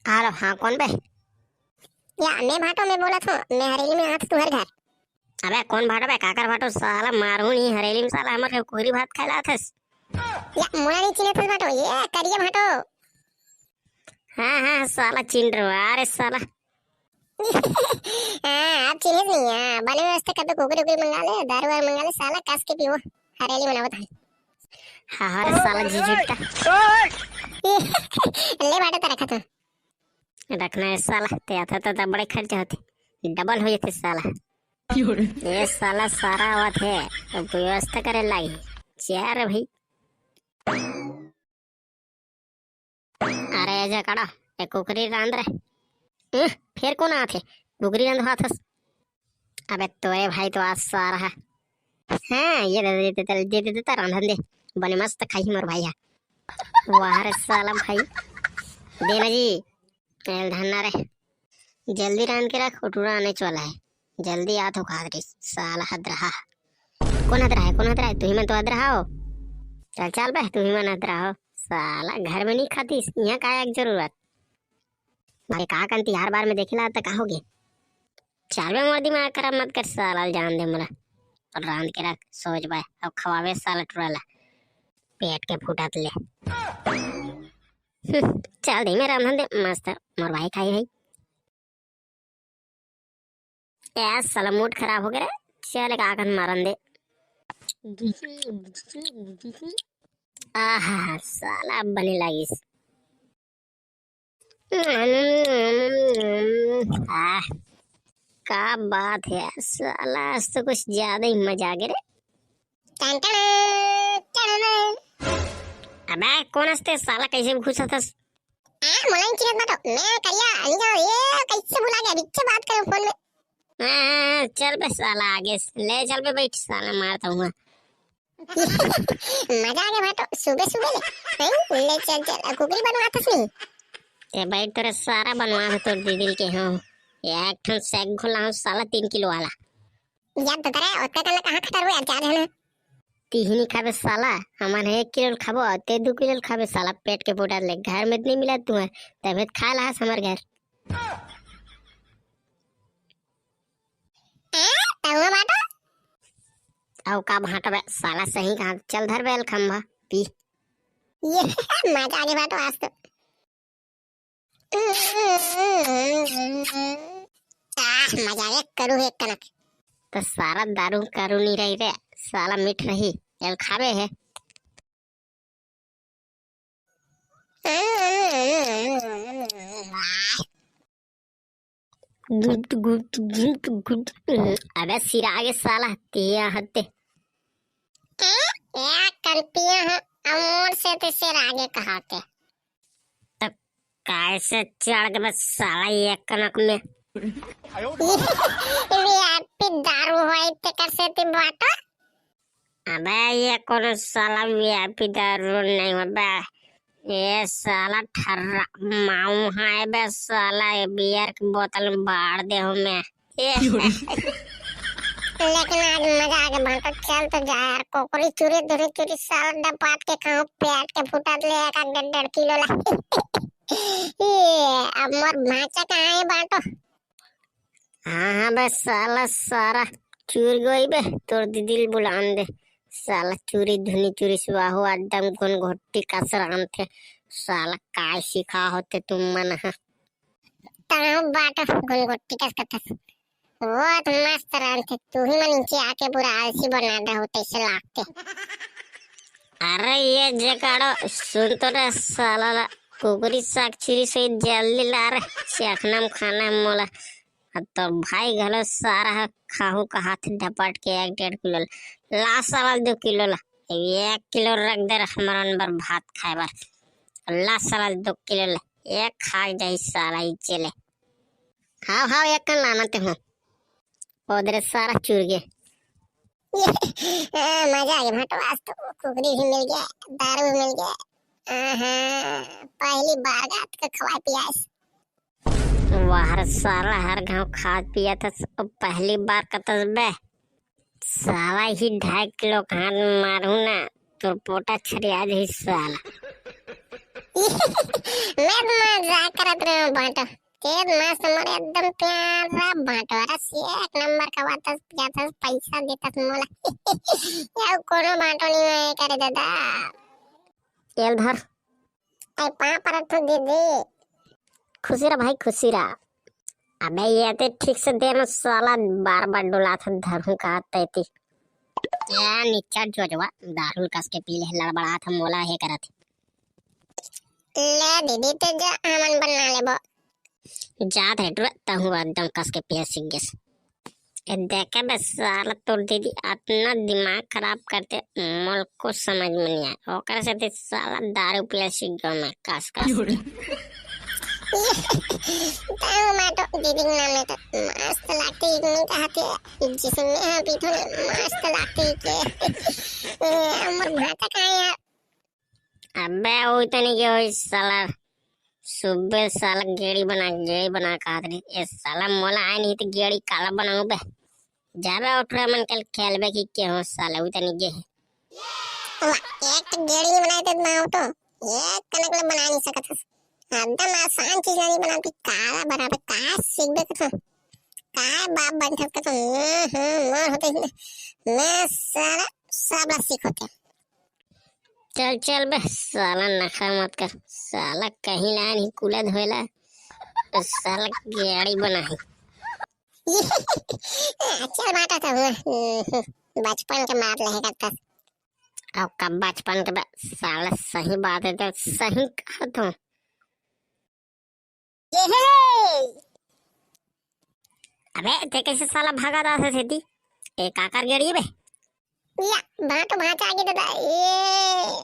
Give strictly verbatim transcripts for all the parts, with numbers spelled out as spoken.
Hello, हाँ, कौन बे? या, मैं भाटो, मैं बोलत हूँ, मैं हरेली में आत तुहर घर। अबे, कौन भाटो बे? काकर भाटो? साला मारहूँ नहीं हरेली में, साला हमर कुकरी भात खाए ला आथस। या, मोला नहीं चिन्हत हस भाटो, ये करिया भाटो। हाँ, हाँ, साला चिन्ह रहा, अरे साला। हाँ, अब चिन्हत नहीं है, बने व्यवस्था कर दो, कुकरी उकरी मंगा ले, दारू वारू मंगा ले, साला कस के पीबो, हरेली मनावत है। हाँ, हाँ, रे साला झिझुट्टा। ले भाटो, तो रखा था। रखना है साला, ते आता तो, तो बड़े खर्च होते, डबल हो जाते साला। ये साला सारा आवत है, तो व्यवस्था करे लाई। चार भाई। अरे, ए जकड़ा, ए कुकरी रांध रे। एह, फेर कोन आथे? कुकरी रांध हाथस। अबे तोरे भाई तो आज सारा है। हाँ, ये दे, दे, दे, दे, दे, दे, दे, रांधन दे। बने मस्त खाही मोर भाई है। वाह रे साला भाई। देना जी, तेल धन्ना रे। जल्दी रांध के रख, ओ टूरा आने वाला है। जल्दी आ तो खात रही, साला हद रहा। कौन हद रहा है, कौन हद रहा है? तुही मन तो हद रहा हो। चल, चल बे, तुही मन हद रहा हो। साला घर में नहीं खातीस, यहाँ का एक जरूरत। अरे का कंती हर बार में देखेला त का हो गे? चल बे मोर दिमाग खराब मत कर साला, जान दे मोला। और रांध के रख, सोच बे, अब खवावे साला टूरा ला। पेट के फूटत ले। हम्म, चल दे मेरा रांधन दे, मस्त मोर भाई खाई भाई। ए साला मूड खराब हो गया रे। चल एक आखन मारन दे। आहा, साला अब बने लागिस। आह, का बात है यार, साला आज तो कुछ ज्यादा ही मजा आ गया रे। टन टन, टन टन। अबे कौन हस्ते साला, कैसे घुसत हस? आ, मोला नहीं चिन्हत बाटो, मैं करिया, नहीं जानो, ये कैसे भुला गया, बिच्चे बात करे फोन में। हाँ, चल बे साला आगे से, ले चल बे, बैठ साला, मारता हूँ। मजा आ गया बाटो, सुबह सुबह ले। नहीं, ले चल चल, अब कुकरी बनवात हस नहीं। ए भाई, तोरे सारा बनवा दे तोर दीदी के हो। एक ठन सेक घोला हूँ साला तीन किलो वाला। यार तो करे, ओतका कन कहाँ खतर हुआ यार, चार झन। तिही नहीं खाबे साला, हमन एक किलो खाबो, ते दू किलो खाबे साला, पेट के फूटा ले। घर में नहीं मिला तू है, तबे खा ला हस हमर घर। ए, तहुआ बाटो? अउ का भांटबे साला, सही कहा, चल धर बेल खंभा, पी। ये मजा आ गया बाटो आज तो। आह, मजा आ गया, करू है कनक। तो सारा दारू करू नहीं रही रे, साला मीठ रही, एल खाबे है। गुट, गुट, गुट, गुट। अबे सिरा आगे साला, तिया हत्ते। ए, ए, कंतिया है, अमोर से ते सिरा आगे कहाते। तो कैसे चढ़ के बस साला ये कनक में? ये वीआईपी दारू होई ते कर से ते बाटो। अबे ये कोनो साला वीआईपी दारू नहीं हो बे। ये साला ठर्रा माऊ है बे साला, ये बियर की बोतल में बाढ़ दे हूँ मैं। ये लेकिन आज मजा आ गया भांटो, चल तो जा यार, कोकरी चूरी धुनी चूरी साला डपाट के खाऊं, पेट के फूटा ले एक आध डेढ़ डेढ़ किलो ला। ये अब मोर भांचा कहाँ है बाटो? हाँ, हाँ बे साला, सारा चूर गई बे, तोर दीदी ल बुलान दे। साला चूरी धुनी चूरी सुआहो, एकदम गुन घोट्टी कस रांधथे। साला काय सिखा होते तुम मन ह। ताऊ बाटो गुन घोट्टी कस कथस। वो तो मस्त रांधथे, तू ही मन नीचे आके पूरा आलसी बना दे हो, तैसे लागते। अरे ये जगाड़ो, सुन तो रे साला ला, कुकरी साग चूरी सोई जल्दी ला रे, चखना में खाना है मोला। अब तो भाई घलो सारा ह खाहू का हाथ डपट के एक डेढ़ किलो ला। ला साला दो किलो ला। एक किलो रख दे रे हमरन बर भात खाए बर। ला साला दो किलो ला। एक खा जाही साला ई चले। हाव, हाव, एक कन लाना ते हो। ओ दे रे सारा चूर गे। ए, मजा आ गया भाटो, आज तो कुकरी भी मिल गया, दारू भी मिल गया। आहा, पहली बार गात के खवाए पियास। वाह रे साला, हर घाव खात पियत हस, अब पहली बार कतस बे। साला ही ढाई किलो खान मारू ना, तोर पोटा छरिया जाही साला। मैं मजाक कर बात रे भांटो, ते मस्त मोर एकदम प्यारा भांटो, अरे एक नंबर का बात जाता पैसा देता मोला। यार कोनो भांटो नहीं है करे दादा। तेल धर। ए पाँव परत हूँ दीदी। खुशी रह भाई, खुशी रह। अबे ये ते ठीक से दे ना साला, बार बार डुलात हूँ, धरहूँ का तैती। ए निच्चट जोजवा, दारू कस के पी ले, लड़बड़ात हूँ, मोला हे करत। ले दीदी ते जा, हमन बना लेबो। जात रे टुरा, तहूँ एकदम कस के पिए सीख गेस। ए देखे बे साला, तोर दीदी अतना दिमाग खराब करते, मोल कुछ समझ में नहीं आए। ओकर से ते साला दारू पिए सीख गयो मैं, कस कस के। तहूँ मैं तो दीदी के नाम लेते, मस्त लागते, एक नहीं कहते, जिसमें हम पीते ना, मस्त लागते के। ए, हमर भांटा कहाँ है यार? अबे ओइतनी के होई साला, सुबह साला गेड़ी बना, गेड़ी बना कहत रही। ए साला मोला आय नहीं त गेड़ी काला बनाऊं बे। जाबे ओठरा मन के खेलबे की के हो साला, ओइतनी के हे। वाह, एक तो गेड़ी नहीं बनाए थे ना हो तो, एक कनक ले बना नहीं सकत हस। एकदम आसान चीज नहीं बनाती, काला बनाबे, का सीखबे कथो? का बाप बन सकत हो? हम्म, हम्म, मोर होते ही ना। मैं साला, साला सीख होते। चल, चल बे, साला नखरा मत कर। साला कहीं ला नहीं कूला धोएला, तो साला गेड़ी बनाही। चल बाटा तो हुआ। बचपन के मार ले करता। अब कब बचपन के बे, साला सही बात है तो सही कहत हूँ। ये हे। अबे, ते कैसे साला भागा था सेती? ए, काकर गेड़ी बे? या, भांटो भांचा आगे दादा। ए,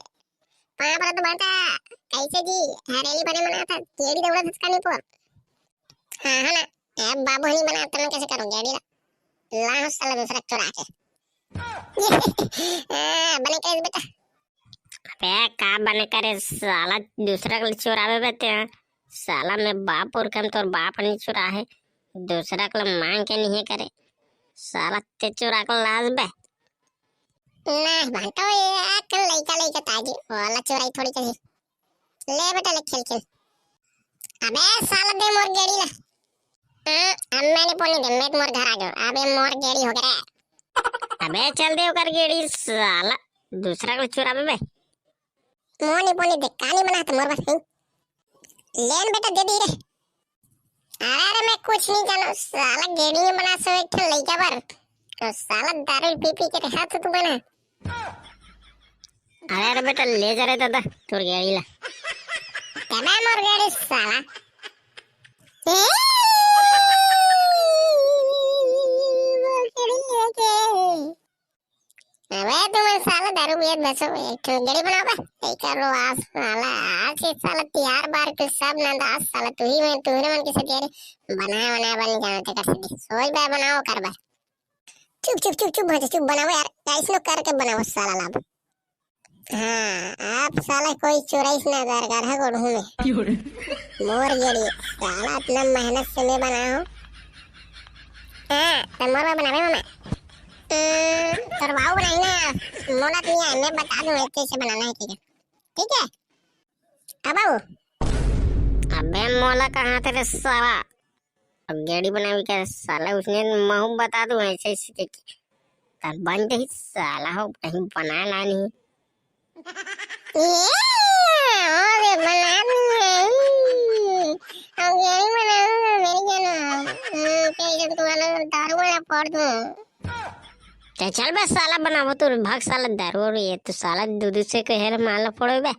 पाँव परत हूँ भांटा। कैसे जी? हरेली बने मना था। गेड़ी दौड़ा था कानी पर। हाँ, है ना? ए, बाबू हनी बना, तो मैं कैसे करूँ गेड़ी ला? ला हूँ साला दूसरा चुरा के। ए, बने कैसे बेटा? अबे का बने करे साला, दूसरा के चुरावे बे ते। साला मैं बाप पुरखा म तोर बाप नहीं चुरा है, दूसरा के मांग के नहीं करे। साला ते चुरा के लाज बे। नहीं भांटो, ये एक लइका लइका ताजी वाला चुराई थोड़ी कही। ले बेटा ले खेल खेल। अबे साला दे मोर गेड़ी ला। हम्म, अब मैं नहीं बोलने दे, मैं तो मोर घर आ गयो। अबे मोर गेड़ी हो गया। अबे चल दे ओकर गेड़ी साला, दूसरा को चुराबे बे। मोनी बोनी दे, कानी बना तो मोर बस नहीं। लेन बेटा दे दी रे। अरे, अरे, मैं कुछ नहीं जानू, साला गेड़ी नहीं बना सो एक ठन लइका बर। तो साला दारू पी पी के रहत तू बना। अरे, अरे बेटा, ले जा रे दादा, तोर गेड़ी ला। तबे मोर गेड़ी साला। ए, मोर गेड़ी लेके। अबे तुमन साला दारू पियत बसो, एक ठो गेड़ी बनाओ बे। एक करो आज साला, आज से साला तिहार बार के सब नंद आज साला तू ही में, तू ही मन के से गेड़ी बनाए, बनाए बन जाना ते कर सके। सोच बे बनाओ कर बे। चुप, चुप, चुप, चुप, चुप, चुप, बनाओ यार, कैसनो करके बनाओ साला लाभ। हाँ, आप साला कोई चुराइस ना दरगार है गोड़ू में। मोर गेड़ी, साला इतना मेहनत से मैं बनाया हूँ। हाँ, तो मोर में बनावे में। हम्म, तोर बाबू बनाई ना, मोला तो नहीं है, मैं बता दूँ कैसे बनाना है, ठीक है? ठीक है? अब बाबू। अबे मोला कहाँ थे रे साला? अब गेड़ी बनावे के साला उसने महू बता दूँ ऐसे, ऐसे के, के। तब बन जाही साला हो, कहीं बनाए ला नहीं। ये, अरे बना दूँ मैं। अब गेड़ी बनाऊँ मैं, मेरी जान। हम्म, तेरी जान को वाला दारू वाला फोड़ दूँ। ते चल बे साला बनाबो तू, भाग साला दारू और ये तो साला दूध से कहे रे माला फोड़ो बे।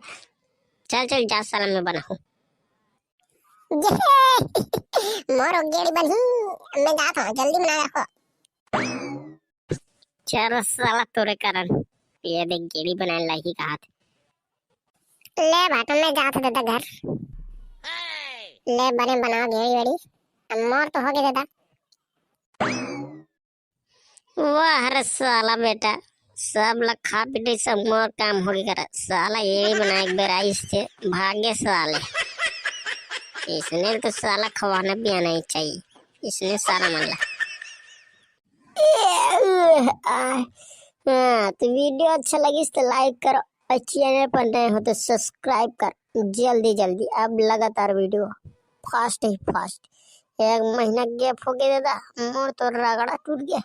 चल, चल, जा साला मैं बनाहूँ। मोर गेड़ी बनही, मैं जात हूँ, जल्दी बना रखो। चल साला तोरे कारण ये देख गेड़ी बनाए लागी कहात। ले बाटो मैं जात हूँ दादा घर। ले बने बनाओ गेड़ी वेड़ी। अब मोर तो हो गए दादा। वाह रे साला बेटा, सब ला खा पी ले, सब मोर काम हो गया। साला ये बना एक बेर आइस थे, भागे साले। इसने तो साला खवाना पियाना ही चाहिए, इसने सारा मन ला। हाँ, तो वीडियो अच्छा लगिस तो लाइक करो और चैनल पर नए हो तो सब्सक्राइब कर जल्दी जल्दी, अब लगातार वीडियो। फास्ट ही फास्ट। एक महीना गैप हो गया दादा, मोर तो रगड़ा टूट गया।